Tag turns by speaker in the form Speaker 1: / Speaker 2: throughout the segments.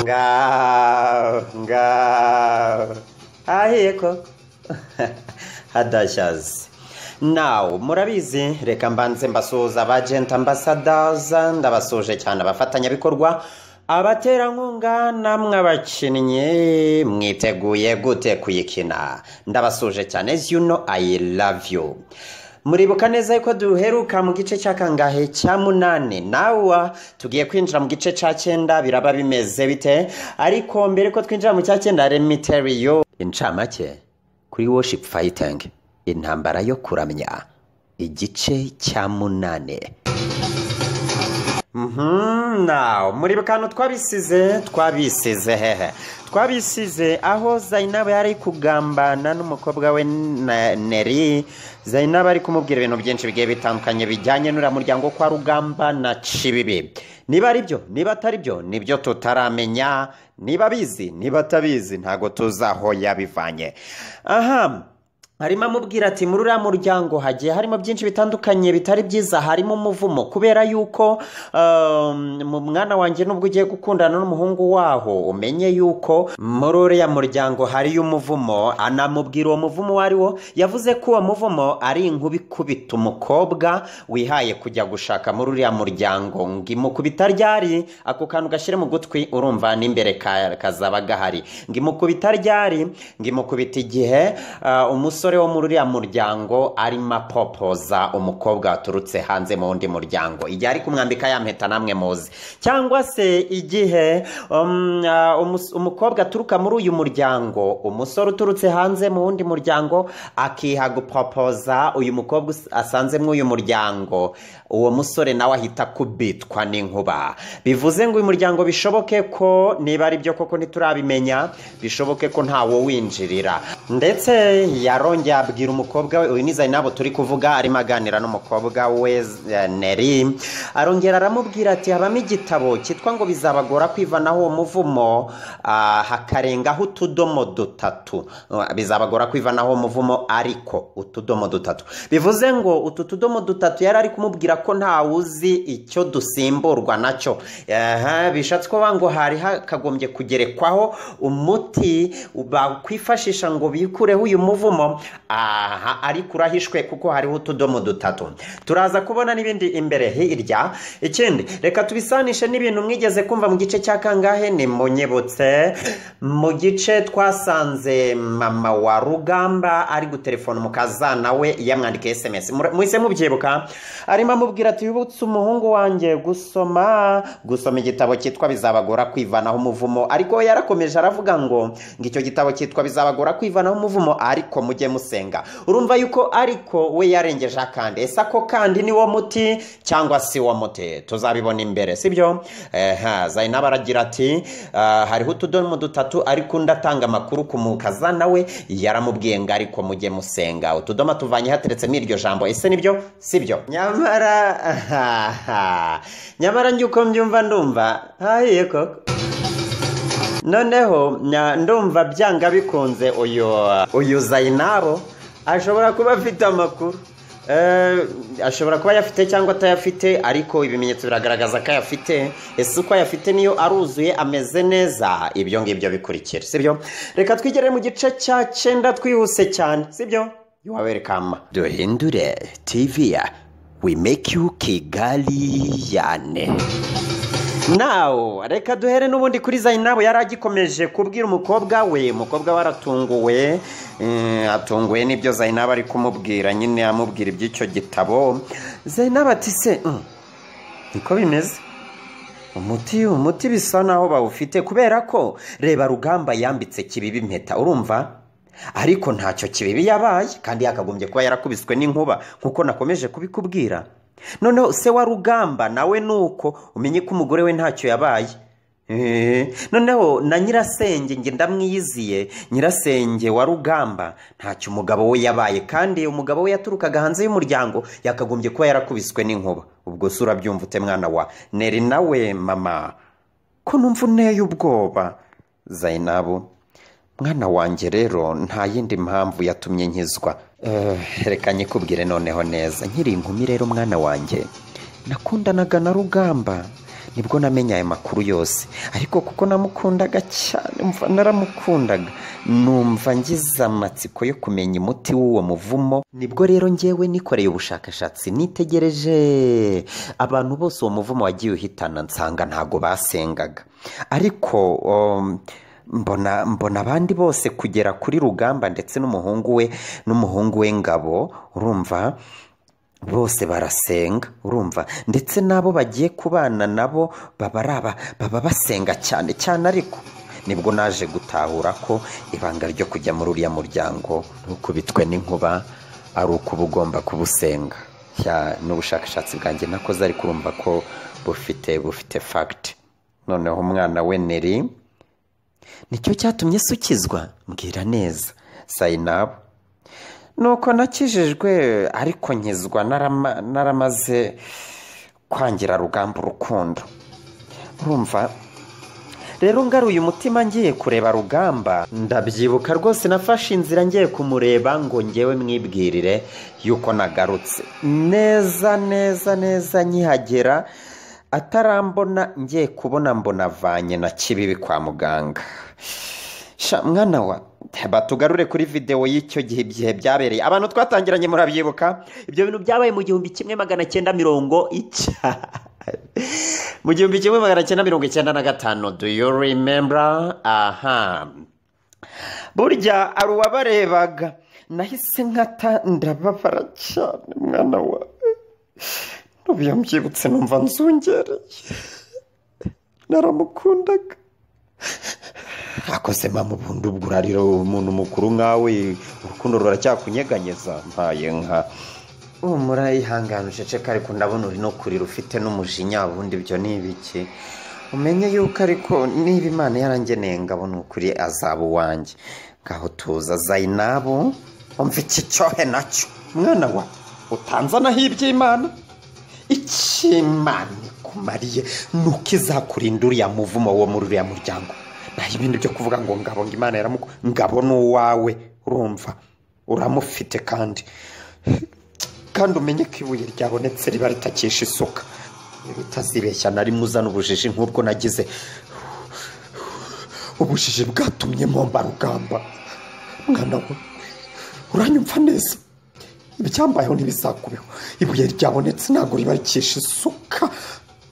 Speaker 1: Ngaho ngaho ahiye koko hadashyaze. Nawe murabizi, reka mbanze mbasuhuza aba agent ambassadors, ndabasuhuje cyane, abafatanyabikorwa, abaterankunga, namwe abakinnyi mwiteguye gute kuyikina? Ndabasuhuje cyane. As you know, I love you. Muribuka neza yuko duheruka mu gice cya kangahe? Cya munani. Nawe tugiye kwinjira mu gice cya cyenda, biraba bimeze bite? Ariko mbere ko twinjira mu cya cyenda, let me tell you incamake kuri Worship Fighting, intambara yo kuramya, igice cya munane. Now muribuka ahantu twabisize? Twabisize hehe? Twabisize aho Zainab yari kugambana n'umukobwa we Neri. Zainab ari kumubwira ibintu byinshi bigiye bitandukanye bijyanye n'uriya muryango kwa Rugamba na Kibibi. Niba ari byo, niba atari byo, nibyo tutaramenya. Niba abizi, niba atabizi, ntabwo tuzi aho yabivanye. Aha harimo amubwira ati muri uriya muryango hagiye harimo byinshi bitandukanye bitari byiza, harimo umuvumo, kubera yuko mu mwana wanjye, nubwo ugiye gukundana n'umuhungu waho, umenye yuko muri uriya muryango hariyo umuvumo. Anamubwira uwo muvumo uwo ari wo. Yavuze ko uwo muvumo ari inkuba ikubita umukobwa wihaye kujya gushaka muri uriya muryango. Ngo imukubita ryari? Ako kantu gashyire mu gutwi, urumva n'imbere kazaba gahari. Ngo imukubita ryari? Ngo imukubita igihe umusore wo muri uriya muryango arimo apopoza umukobwa waturutse hanze mu wundi muryango, igihe ari kumwambika ya mpeta namwe muzi, cyangwa se igihe umukobwa aturuka muri uyu muryango, umusore uturutse hanze mu wundi muryango akiha gupopoza uyu mukobwa asanze muri uyu muryango, uwo musore nawe ahita akubitwa n'inkuba. Bivuze ngo uyu muryango bishoboke ko, niba ari byo koko ntiturabimenya, bishoboke ko ntawo winjirira. Ndetse yarongeye abwira umukobwa we, uyu ni Zainabo turi kuvuga, arimo aganira n'umukobwa we Neri, arongera aramubwira ati habamo igitabo cyitwa ngo "Bizabagora kwivanaho uwo muvumo", hakarengaho utudomo dutatu. Bizabagora kwivanaho uwo muvumo ariko utudomo dutatu. Bivuze ngo utu tudomo dutatu yari ari kumubwira ko ntawe uzi icyo dusimburwa nacyo. Aha, bishatse kuvuga ngo hari hakagombye kugerekwaho umuti bakwifashisha ngo bikureho uyu muvumo. Aha ariko urahishwe kuko hariho utudomo dutatu. Turaza kubona n'ibindi imbere hirya. Ikindi, reka tubisanishe n'ibintu mwigeze kumva mu gice cya kangahe? Ni munyibutse. Mu gice twasanze mama wa Rugamba ari gutelefona umukazana we, yamwandikiye SMS. Muhise mubyibuka, arimo amubwira ati wibutse umuhungu wanjye gusoma igitabo cyitwa "Bizabagora kwivanaho umuvumo". Ariko we yarakomeje aravuga ngo icyo gitabo cyitwa "Bizabagora kwivanaho umuvumo", ariko mujye musenga. Urumva yuko ariko we yarengeje akandi. Ese ako kandi ni wo muti cyangwa si wo muti? Tuzabibona imbere, sibyo? Eha, Zainab aragira ati hariho utudomo dutatu, ariko undi atanga amakuru ku mukazana we yaramubwiye ngo ariko mujye musenga. Utudomo tuvanye hateretsemo iryo jambo. Ese nibyo, sibyo? Nyamara njye uko mbyumva, ndumva hahiye koko. Noneho ndumva byanga bikunze uyu Zainabo ashobora kuba afite amakuru. Ashobora kuba ayafite cyangwa atayafite, ariko ibimenyetso biragaragaza ko ayafite. Ese uko ayafite niyo aruzuye, ameze neza? Ibyo ngibyo bikurikira, sibyo? Reka twigere mu gice cya cyenda twihuse cyane, sibyo? You are welcome. Duhindure TV, we make you Kigali yane. Now reka duhere n'ubundi kuri Zainabu. Yari agikomeje kubwira umukobwa we. Umukobwa we aratunguwe, atunguwe n'ibyo Zainabu ari kumubwira nyine, amubwira iby'icyo gitabo. Zainabu ati se niko bimeze? Umuti bisa naho bawufite, kubera ko reba Rugamba yambitse Kibibi impeta, urumva, ariko ntacyo Kibibi yabaye, kandi yakagombye kuba yarakubiswe n'inkuba nkuko nakomeje kubikubwira. Noneho se wa Rugamba nawe nuko umenye ko umugore we ntacyo yabaye. Noneho na nyirasenge, nge ndamwiyiziye, nyirasenge wa Rugamba ntacyo umugabo we yabaye, kandi umugabo we yaturukaga hanze y'umuryango, yakagombye kuba yarakubiswe n'inkuba. Ubwo se urabyumva ute, mwana wa Neri? Nawe mama, ko numva unteye ubwoba? Zainabu, mwana wanjye, rero nta yindi mpamvu yatumye nkizwa. Reka nyikubwire noneho neza. Nkiri inkumi rero, mwana wanjye, nakundanaga na Rugamba. Nibwo namenye ayo makuru yose, ariko kuko namukundaga cyane, mva naramukundaga, numva ngize amatsiko yo kumenya umuti w'uwo muvumo. Nibwo rero ngewe nikoreye ubushakashatsi, nitegereje abantu bose uwo muvumo wagiye uhitana, nsanga ntago basengaga. Ariko mbona abandi bose kugera kuri Rugamba ndetse n'umuhungu we Ngabo, urumva bose barasenga, urumva ndetse n'abo bagiye kubana nabo baba ari baba basenga cyane cyane. Ariko nibwo naje gutahura ko ibanga ryo kujya muri uriya muryango ntukubitwe n'inkuba ari uko uba ugomba kubusenga. N'ubushakashatsi bwanjye nakoze, ariko urumva ko bufite fact. Noneho umwana we Neri, nicyo cyatumye se ukizwa? Mbwira neza, Sayinabu. Nuko nakijijwe, ariko nkizwa naramaze kwangira Rugamba urukundo. Urumva rero ngaruye umutima ngiye kureba Rugamba, ndabyibuka rwose nafashe inzira ngiye kumureba ngo ngewe mwibwirire yuko nagarutse. Neza neza neza nkihagera atarambona, ngiye kubona mbona avanye na Kibibi kwa muganga. Sha mwana wa, batugarure kuri videwo y'icyo gihe, igihe byabereye. Abantu twatangiranye murabyibuka, ibyo bintu byabaye mu 1995. Do you remember? Aha burya ari uwabarebaga. Nahise nkata, ndababara cyane mwana wa. N'ubu iyo mbyibutse numva nzungereye, naramukundaga. Akoze mama, ubundi ubwo urarira umuntu mukuru nkawe, urukundo ruracyakunyeganyeza? Mpaye nka murayihangana uceceka, ariko ndabona uri no kurira ufite n'umujinya. Ubundi ibyo ni ibiki? Umenye yuko ariko niba Imana yarangeneye Ngabo, ni ukuri azaba uwanjye. Ngaho tuza, Zayinabu. Umva iki cyohe nacyo mwana wa, utanzanaho iby'Imana. Icy'Imana ikumariye ni uko izakurinda uriya muvumo wo muri uriya muryango. Naho ibindi byo kuvuga ngo Ngabo, ngo Imana yaramuku, Ngabo ni uwawe, urumva uramufite. Kandi umenye ko ibuye ryabonetse riba ritakisha isuka. Utazibeshya na rimwe uzana ubujiji nk'ubwo nagize, ubujiji bwatumye mpomba Rugamba. Mwana we, uranyumva neza? Ibyambayeho ntibizakubeho. Ibuye ryabonetse ntabwo riba rikisha isuka,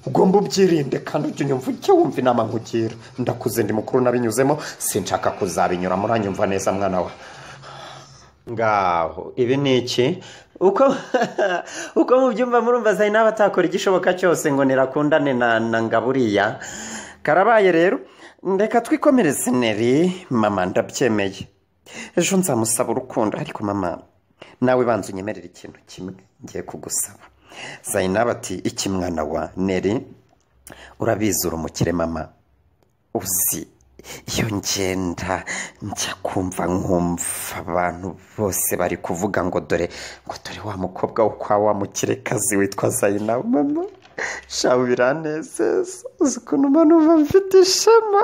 Speaker 1: ugomba ubyirinde. Kandi ujye unyumva, ujye wumva inama nkugira. Ndakuze, ndi mukuru, nabinyuzemo, sinshaka kuzabinyuramo. Uranyumva neza mwana we? Ngaho ibi ni iki? Uko mubyumva, murumva Zayinaba atakora igishoboka cyose ngo nirakundane na Ngaburiya. Karabaye rero, reka twikomereze. Neri, mama ndabyemeye, ejo nzamusaba urukundo. Ariko mama, nawe banza unyemerere ikintu kimwe ngiye kugusaba. Zayinaba ati: "Iki mwana wa?" Neri: "Urabizi uri umukire mama. Uzi iyo ngenda njya kumva nkumva abantu bose bari kuvuga ngo dore, ngo dore wa mukobwa wo kwa wa mukirekazi witwa Zayinaba. Mama shabu, biranezeza. Uzi ukuntu mba numva mfite ishema?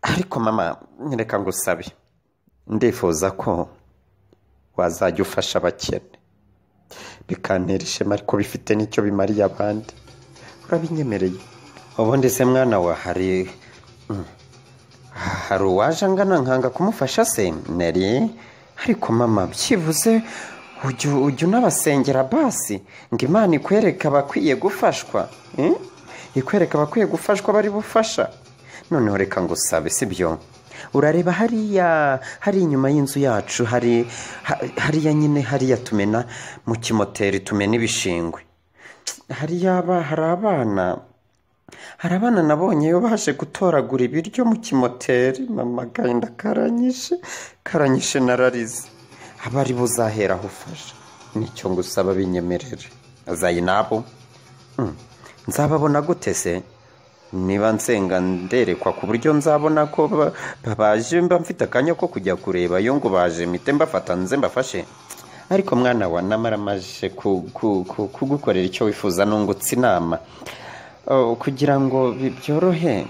Speaker 1: Ariko mama, reka ngusabe, ndifuza ko wazajya ufasha abakene, bikantera ishema ariko bifite n'icyo bimariye abandi. Urabinyemereye?" "Ubundi se mwana wa, hari uwaje angana nkanga kumufasha se?" Neri: "Ariko mama, byibuze ujya unabasengera basi ngo Imana ikwereke abakwiye gufashwa, eh? Ikwereke abakwiye gufashwa bari bufasha. Noneho reka ngusabe, sibyo? Urareba hariya hari inyuma y'inzu yacu, hari hariya nyine, hariya tumena mu kimoteri, tumena ibishingwe hariya, hari abana nabonye iyo baje gutoragura ibiryo mu kimoteri. Mama, agahinda karanyishe, karanyishe, nararize. Aba ari buzahera aho ufasha. Nicyo ngusaba, binyemerere." Zayinabu: Nzababona gute se? Niba nsenga nderekwa ku buryo nzabona ko baje, mba mfite akanya ko kujya kureba yo ngo baje mpite mbafata nze mbafashe. Ariko mwana wa, namaramaje kugukorera icyo wifuza, nungutse inama. Oh, kugira ngo byorohe.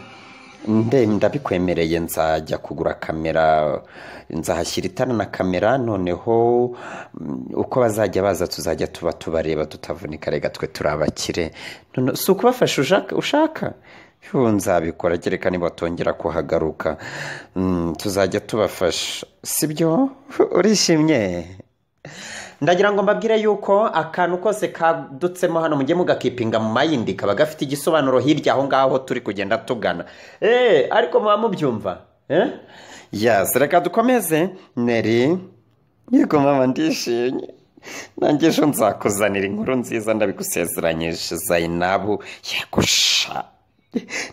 Speaker 1: Ndabikwemereye, nzajya kugura kamera, nzahashyira itara na kamera, noneho uko bazajya baza tuzajya tuba tubareba tutavunika. Rega twe turi abakire. None si ukubafasha ushaka? Nzabikora, kereka nibatongera kuhagaruka. Tuzajya tubafasha, sibyo? Urishimye? Ndagira ngo mbabwire yuko akantu kose kadutsemo hano mujye mugakipinga mu mayindi, kaba gafite igisobanuro hirya aho ngaho turi kugenda tugana. Ariko muba mubyumva? Yes, reka dukomeze. Neri: "Yego mama, ndishimye. Nanjye ejo nzakuzanira inkuru nziza, ndabigusezeranyije." Zayinabu: "Yego sha,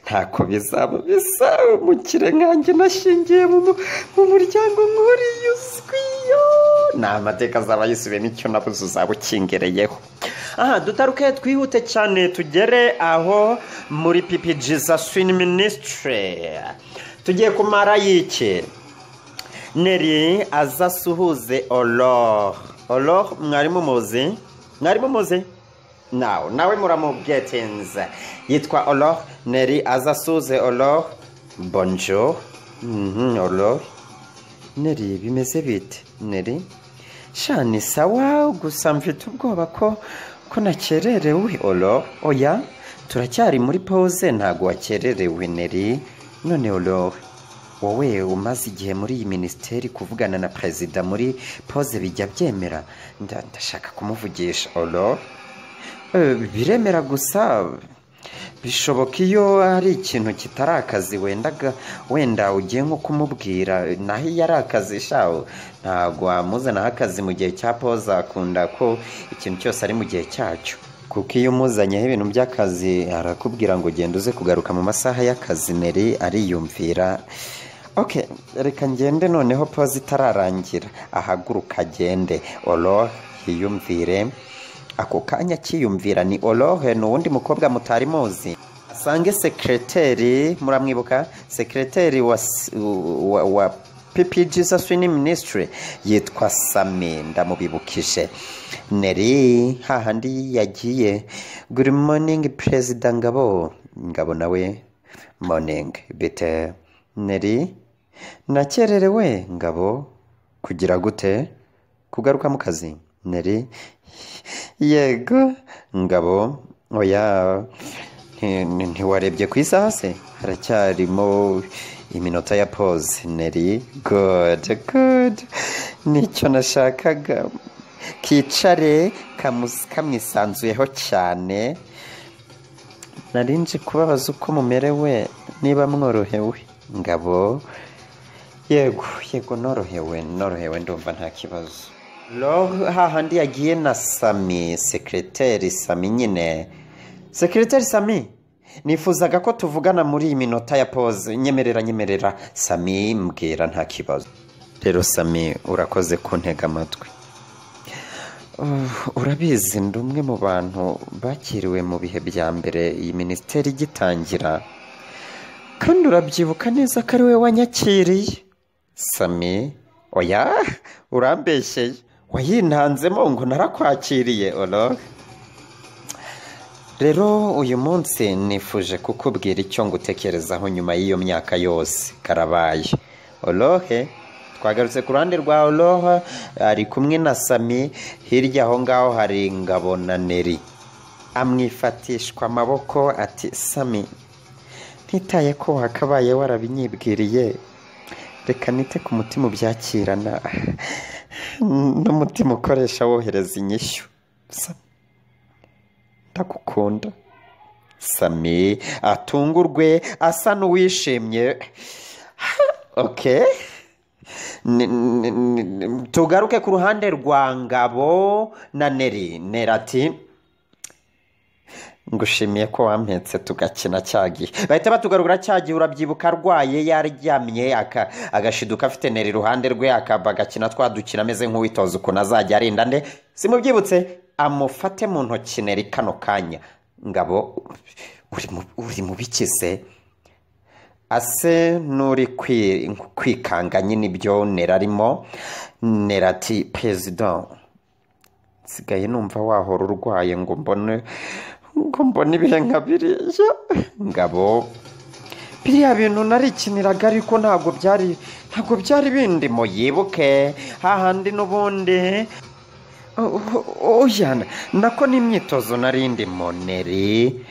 Speaker 1: ntako bizaba bisa umukire nkanjye nashingiye mu muryango nk'uriya uzwiyo, ni amateka azaba yisubiyemo, icyo nabuze uzaba ukingereyeho." Aha dutaruke twihute cyane tugere aho muri PP Jesus Ministry. Tugiye kumara y'iki? Neri aza asuhuze Olor. Olor mwari mumuzi? Mwari mumuzi? Nawe muramugetinze, yitwa Olor. Neri aza asuhuze Olor: "Bonjour." Olor: "Neri, bimeze bite?" Neri: "Sha, ni sawa, gusa mfite ubwoba ko nakererewe." Olor: "Oya, turacyari muri pause, ntabwo wakererewe." Neri: "None Olor, wowe umaze igihe muri iyi minisiteri, kuvugana na perezida muri pause bijya byemera? Ndashaka kumuvugisha." Olor: "Biremera, gusa bishoboka iyo ari ikintu kitari akazi, wenda ugiye nko kumubwira. Naho iyo ari akazi shawo, ntabwo wamuzanaho akazi mu gihe cya pause. Akunda ko ikintu cyose ari mu gihe cyacyo, kuko iyo umuzanyeho ibintu by'akazi arakubwira ngo genda uze kugaruka mu masaha y'akazi." Neri ariyumvira: "Ok, reka ngende noneho pause itararangira." Ahaguruka agende. Oro yiyumvire ako kanya akiyumvira, ni Orohe, ni uwundi mukobwa mutari muzi. Asange sekereteri, muramwibuka, sekereteri wa PP Jesus Ministry yitwa Sami, ndamubibukije. Neri hahandi yagiye: "Good morning, Perezida Ngabo." Ngabo nawe: "Morning, bite?" Neri: "Nakererewe." Ngabo: "Kugira gute? Kugaruka mu kazi?" Neri: "Yego." Ngabo: "Oya, ntiwarebye ku isaha se? Haracyarimo iminota ya pause." Neri: "Good, good, nicyo nashakaga." Kicare kamwisanzuyeho cyane: "Nari nje kubabaza uko mumerewe, niba mworohewe." Ngabo: "Yego, yego, norohewe, norohewe, ndumva nta kibazo." Hahandi yagiye na Sami, sekereteri Sami nyine. "Sekereteri Sami, nifuzaga ko tuvugana muri iyi minota ya pause. Nyemerera, nyemerera." Sami: "Mbwira, nta kibazo." "Rero Sami, urakoze kuntega amatwi. Urabizi, ndi umwe mu bantu bakiriwe mu bihe bya mbere iyi minisiteri igitangira, kandi urabyibuka neza ko ari we wanyakiriye." Sami: "Oya, urambeshyeye, wayintanzemo ngo narakwakiriye." Oro: "Rero uyu munsi nifuje kukubwira icyo ngutekerezaho nyuma y'iyo myaka yose. Karabaye." Orohe, twagarutse ku ruhande rwa Orohe, ari kumwe na Sami. Hirya aho ngaho hari Ngabo na Neri. Amwifatishwa amaboko ati: "Sami, ntitaye ko wakabaye warabinyibwiriye, reka nite ku mutima ubyakirana n'umutima ukoresha wohereza inyishyu. Sami, ndagukunda." Sami atungurwe, asa n'uwishimye. Ok, tugaruke ku ruhande rwa Ngabo na Neri. Neri ati: "Ngushimiye ko wampetse tugakina cya gihe." Bahita batugarura cya gihe, urabyibuka, arwaye yaryamye, agashiduka afite Neri iruhande rwe, akaba agakina twa dukina ameze nk'uwitoza ukuntu azajya arinda nde. Simubyibutse? Amufate mu ntoki Neri kano kanya. Ngabo: "Uri mu biki se?" Ase n'uri kwikanga nyine ibyo Neri arimo. Neri ati: "Perezida, nsigaye numva wahora urwaye ngo mbone ibihe nka biriya." Ngabo Biriya bintu narikiniraga ariko ntabwo byari bindimo. Yibuke hahandi n'ubundi oya nako n'imyitozo nari ndimo. Neri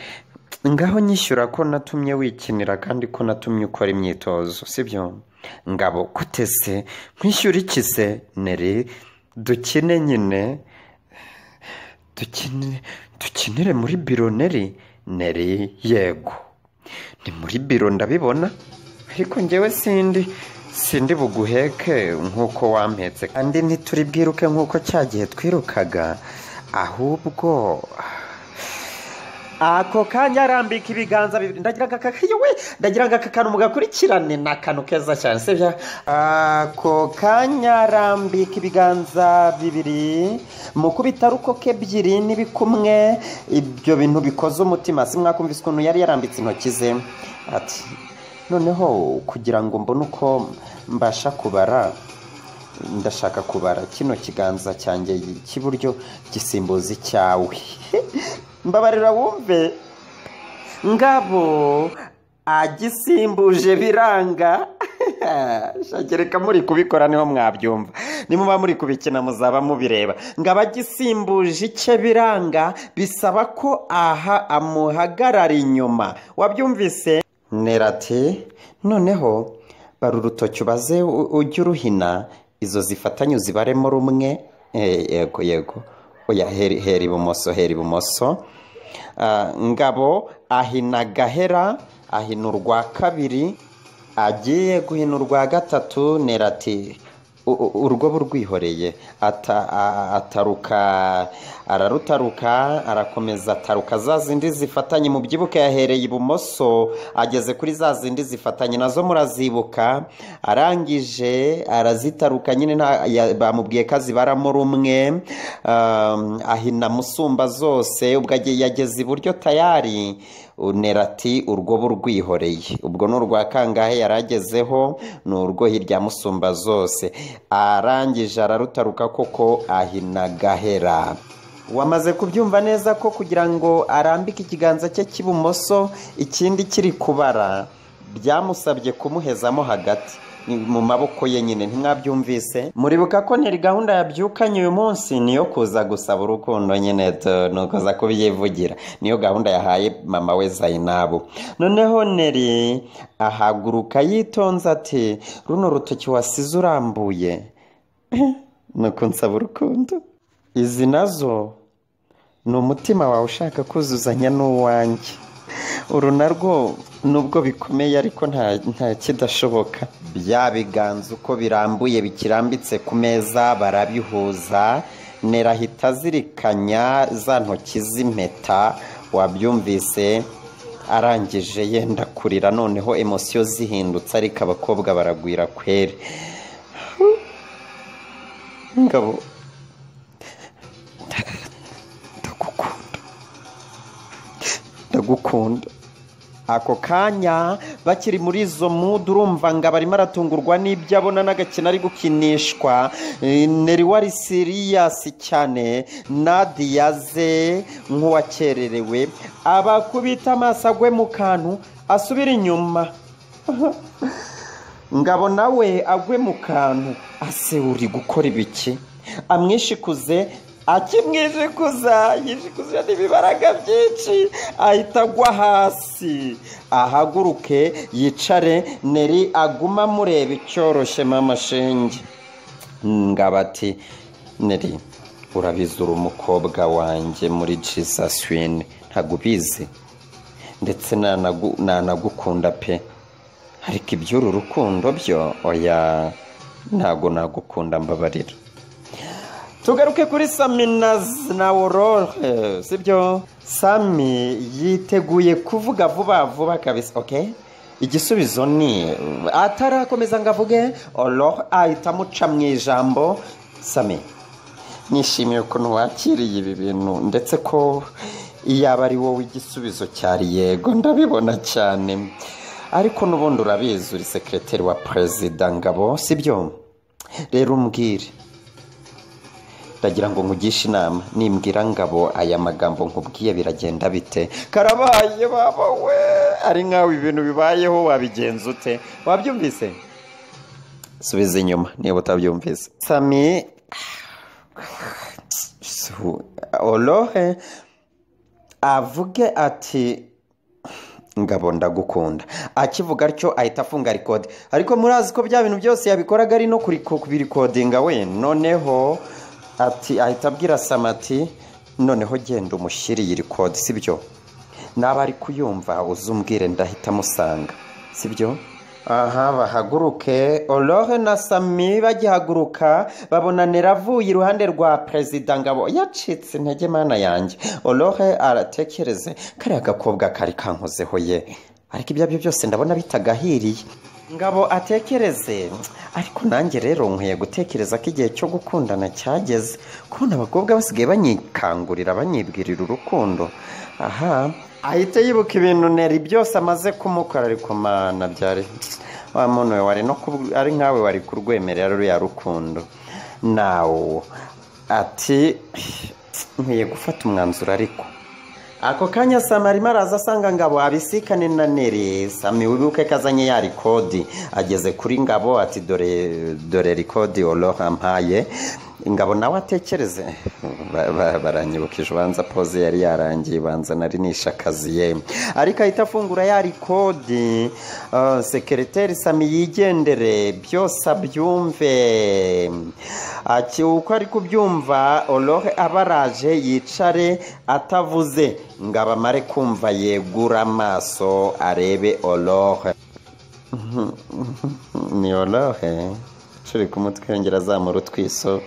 Speaker 1: ngaho nyishyura ko natumye wikinira kandi ko natumye ukora imyitozo, sibyo? Ngabo gute se nkwishyura iki se? Neri dukine nyine, dukinire muri biro. Neri Neri yego ni muri biro ndabibona, ariko njyewe sindi buguheke nk'uko wampetse, kandi ntituri bwiruke nk'uko cya gihe twirukaga, ahubwo ako kanya arambika ibiganza bibiri. Ndagira ngo aka kantu mugakurikirane, ni akantu keza cyane, sibyo? Ako kanya arambika ibiganza bibiri mukubita rukoke ebyiri n'ibikumwe, ibyo bintu bikoze umutima. Si mwakumvise ukuntu yari yarambitse intoki ze? Ati noneho kugira ngo mbone uko mbasha kubara, ndashaka kubara kino kiganza cyanjye cy'iburyo gisimbuza icyawe. Mbabarira wumve. Ngabo agisimbuje biranga. Shagereka muri kubikora niho mwabyumva, nimuba muri kubikina muzaba mubireba. Ngabo agisimbuje icye biranga, bisaba ko aha amuhagarara inyuma. Wabyumvise? Nerati noneho bara urutoki ubaze ujye uruhina, izo zifatanye uzibaremo rumwe. Yego yego, oya hera ibumoso, hera ibumoso. Ngabo ahina gahera, ahina urwa kabiri, agiye guhina urwa gatatu. Nerati urwo burwihoreye, ataruka, ararutaruka, arakomeza ataruka za zindi zifatanye. Mu byibuke yahereye ibumoso ageze kuri za zindi zifatanye nazo murazibuka, arangije arazitaruka nyine, bamubwiye ko azibaramo rumwe. Ahina musumba zose, ubwo yageze iburyo tayari. Nerati urwo burwihoreye, ubwo ni urwa kangahe yaragezeho? Ni urwo hirya musumba zose. Arangije ararutaruka koko ahina gahera. Wamaze kubyumva neza ko kugira ngo arambike ikiganza cye cy'ibumoso ikindi kiri kubara byamusabye kumuhezamo hagati mu maboko ye nyine, ntimwabyumvise? Muribuka ko Neri gahunda yabyukanye uyu munsi niyo kuza gusaba urukundo nyine, ni ukuza kubyivugira, niyo gahunda yahaye mama we Zainabu. Noneho Neri ahaguruka yitonze ati runo rutoki wasize urambuye nuko nsaba urukundo, izi nazo ni umutima wawe ushaka kuzuzanya n'uwanjye, uru narwo nubwo bikomeye ariko nta kidashoboka. Bya biganza uko birambuye bikirambitse ku meza barabihuza. Neri ahita azirikanya za ntoki z'impeta, wabyumvise? Arangije yenda kurira, noneho emosiyo zihindutse, ariko abakobwa baragwira kweri. Ngabo ndagukunda. Ako kanya bakiri muri izo mudu, urumva ngo barimo aratungurwa n'ibyo abona n'agakino ari gukinishwa. Neri wari siriyasi cyane, Nadia ze nk'uwakererewe, abakubita amaso agwe mu kantu asubira inyuma. Ngabo nawe agwe mu kantu, ase uri gukora ibiki? Amwishikuze, akimwishikuza yishikuza n'ibibaraga byinshi, ahita agwa hasi. Ahaguruke yicare, Neri aguma amureba icyoroshye mama shenge. Ngabo ati Neri urabizi uri umukobwa wanjye muri Jesus win, ntabwo ubizi ndetse nanagukunda pe, ariko iby'uru rukundo byo oya ntabwo nagukunda, mbabarira. Tugaruke kuri Sami na Aurore, sibyo? Sami yiteguye kuvuga vuba vuba kabisa, okay? Igisubizo ni atarakomeza ngo avuge, Aurore ahita amuca mu ijambo. Sami, nishimiye ukuntu wakiriye ibi bintu, ndetse ko iyaba ari wowe igisubizo cyari yego, ndabibona cyane, ariko n'ubundi urabizi uri sekreteri wa Perezida Ngabo, sibyo? Rero umbwire, Ndagira ngo nkugishe inama, nimbwira Ngabo aya magambo nkubwiye biragenda bite? Karabaye baba we, ari nkawe ibintu bibayeho wabigenza ute? Wabyumvise? Subiza inyuma niba utabyumvise. Sami Olohe avuge ati Ngabo ndagukunda. Akivuga atyo ahita afunga record, ariko murazi ko bya bintu byose yabikoraga ari no kubirikodinga we. Noneho ati ahita abwira Sami ati noneho genda umushyire iyi record, sibyo? Naba ari kuyumva uzumbwire ndahita musanga, sibyo? Aha bahaguruke. Olohe na Sami bagihaguruka babona Nera avuye iruhande rwa Perezida Ngabo, yacitse intege mana yanjye. Olohe aratekereze kariya gakobwa kari kankozeho ye, ariko ibyo aribyo byose ndabona bitagahiriye. Ngabo atekereze, ariko nanjye rero nkwiye gutekereza ko igihe cyo gukundana cyageze, kubona abakobwa basigaye banyikangurira banyibwirira urukundo. Aha ahita yibuka ibintu Neri byose amaze kumukora, ariko mana byari wa muntu we wari no ari nkawe wari kurwemerera ruriya rukundo. Nawo ati nkwiye gufata umwanzuro. Ariko ako kanya Sami arimo araza asanga Ngabo abisikane na Neri. Sami wibuke kazanye ya record, ageze kuri Ngabo ati dore record Olohe ampaye. Ngabo nawe atekereze, baranyibukije ubanza pose yari yarangiye, banza nari nishakazi ye, ariko ahita afungura ya record. Sekereteri Sami yigendere byose abyumve. Uko ari kubyumva Olohe abaraje yicare atavuze, Ngabo amare kumva yegura amaso arebe Olohe. Ni Olohe curi kumutwe yongera azamura utwiso.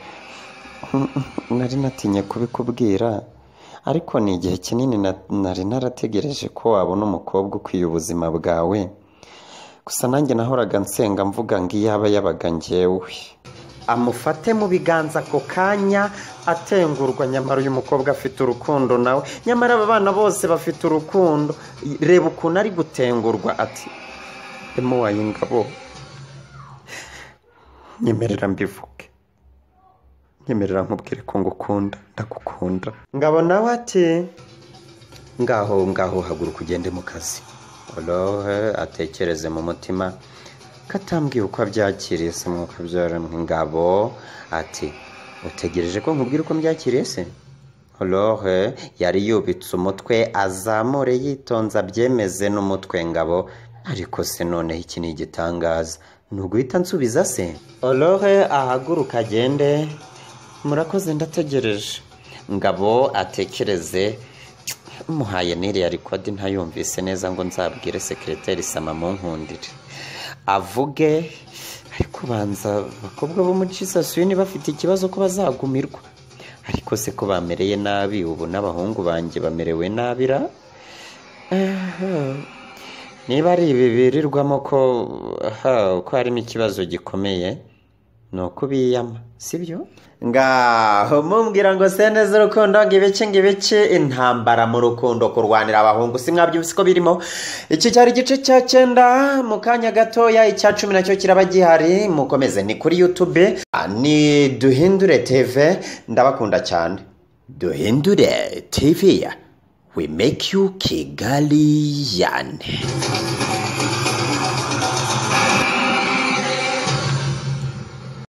Speaker 1: Nari natinye kubikubwira, ariko ni igihe kinini nari narategereje ko wabona umukobwa ukwiye ubuzima bwawe. Gusa nanjye nahoraga nsenga mvuga ngo iyaba yabaga njyewe. Amufate mu biganza ako kanya atengurwa, nyamara uyu mukobwa afite urukundo nawe, nyamara aba bana bose bafite urukundo. Reba ukuntu ari gutengurwa ati emuwaye Ngabo, nyemerera mbivuge, nyemerera nkubwire ko ngukunda, ndagukunda. Ngabo nawe ati ngaho ngaho haguruka ugende mu kazi. Olohe atekereze mu mutima katambwiye uko abyakiriye se mwuka byaramwe. Ngabo ati utegereje ko nkubwira uko mbyakiriye se? Olohe yari yubitse umutwe azamure yitonze abyemeze n'umutwe. Ngabo ariko se noneho iki ni igitangaza, ni uguhita nsubiza se? Olohe ahaguruka agende, murakoze ndategereje. Ngabo atekereze muhaye n'iriya record ntayumvise neza ngo nzabwire sekereteri Sama munkundire avuge, ariko banza abakobwa bo muri Jesus Win bafite ikibazo ko bazagumirwa, ariko se ko bamereye nabi ubu n'abahungu banjye bamerewe nabira. Niba ari ibi birirwamo ko harimo ikibazo gikomeye ni ukubiyama, sibyo? Ngaho mumbwira ngo sene z'urukundo ngo ibiki ngo ibiki, intambara mu rukundo, kurwanira abahungu, si mwabyumvise ko birimo. Iki cyari igice cya 9, mu kanya gatoya icya 10 nacyo kiraba gihari. Mukomeze, ni kuri YouTube, ni Duhindure TV, ndabakunda cyane. Duhindure TV, we make you Kigali yane.